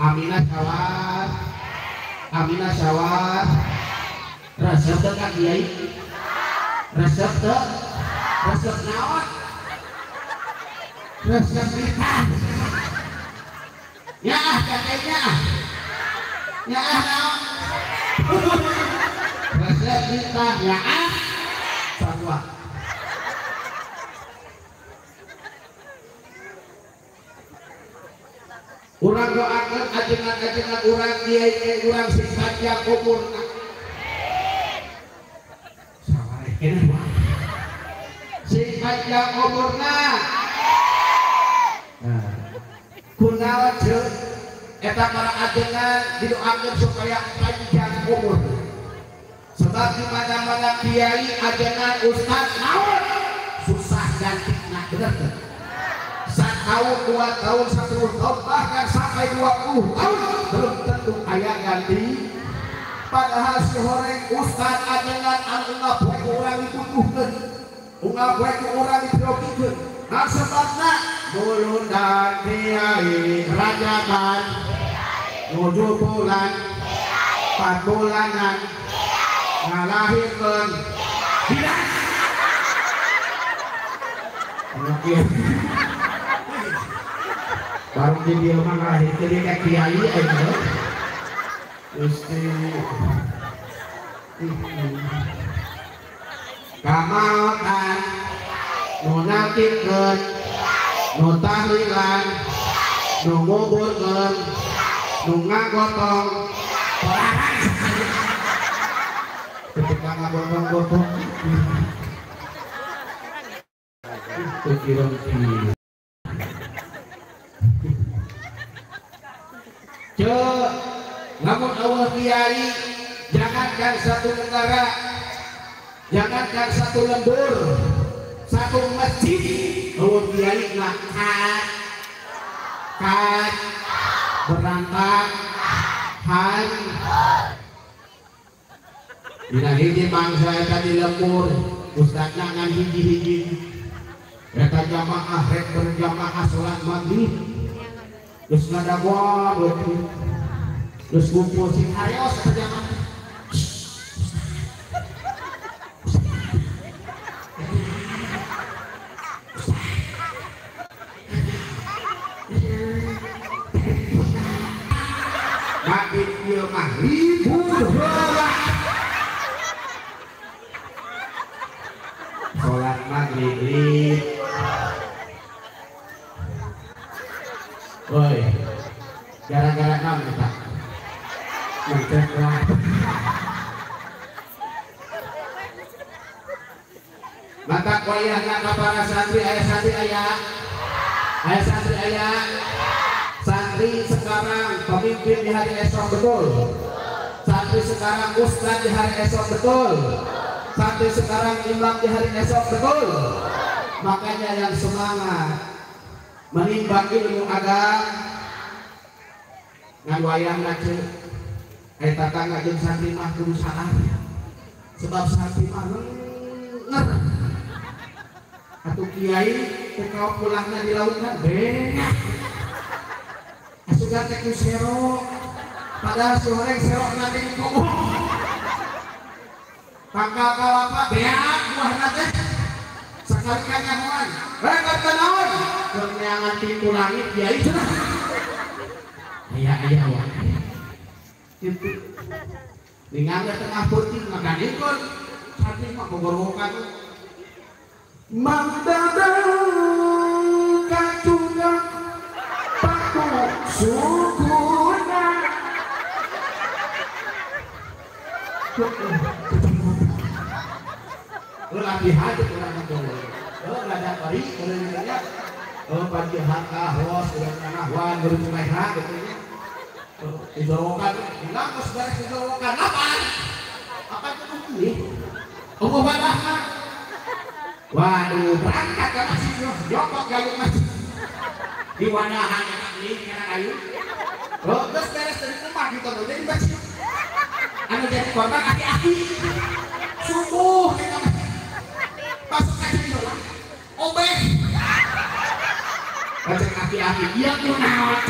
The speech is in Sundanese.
Aminah sawat. Aminah sawat. Resep teu ka kiai? Resep teu? Resep naon? Resep nikah. Nyaah kakeknya. Nyaah naon? Resep nikah nyaah sarua. Urang doakeun ajengan-ajengan urang kiai urang sing panjang umurna. Sawareh keneh wae. Sing panjang umurna. Nah, kunaon ceuk eta para ajengan didoakeun supaya panjang umur. Sebab di mana-mana kiai ajengan ustaz naon susah gantina, bener teu? 1 tahun, 2 tahun, 10 tahun, bahkan sampai 20 tahun belum tentu aya ganti. Padahal si horeng ustaz ajengan anu unggal poe ku urang dibutuhkeun, unggal poe ku urang diperogikeun. Nah sebabna mulundan kiai rajaban 7 bulan 4 bulanan ngalahirkeun bidan. Baru di dia mah ngalahirkeun dia ka kiai aja. Gusti kamaotan nu nakikeun nu tahlilan nu nguburkeun nu ngagotong sorangan ketika ngagotong-gotong pikiran cek namun Allah kiai jangankan satu negara, jangankan satu lembur, satu masjid, Allah kiai nak kat berantak han dina hiji mangsa eta di lembur ustadna ngan hiji-hiji eta jamaah rek berjamaah salat maghrib geus ngadagoan we geus kumpul sing harios eta jamaah. Maghrib ieu mah libur heula. Salat maghrib. Woi, gara-gara naon eta? Mencet lah. Mata kuliahna ka para santri aya santri aya. Aya santri aya. Santri sekarang pemimpin di hari esok betul. Santri sekarang ustaz di hari esok betul. Santri sekarang imam di hari esok betul. Makanya yang semangat menimba ilmu agama ngan wayahna ceuk eta tangga jeung santri mah kudu salah. Sebab santri mah lenger. Atuh kiai teu kaok pulangna di lautan beak. Asugan teh ku sero. Padahal si horeng serokna teh ku. Tangkal kalapa beak buahna teh. Sakali kanyahoan. Rek naon? Keur neangan pintu langit kiai cenah. Aya aya wae. Kitu. Ningal tengah peuting maka ikut santri mah gogorowokan. Mang Dadang kacungan paku sukuna. Lagi hati orang ngomong. Oh, ada pari, kalau oh, pagi haka, hos, udah tanah, wan, baru cuma hak, gitu ya. Dijorokan, bilang kok sebaris dijorokan, apa? Apa itu nih? Oh, badah. Waduh, berangkat ke masjid, jongkok kayu masjid. Di wadahan ini karena kayu. Oh, terus beres dari rumah gitu loh, jadi masjid. Anu jadi korban aki-aki. Subuh kita masuk kaca doang. Obeh. Kacang aki-aki, iya tuh naon.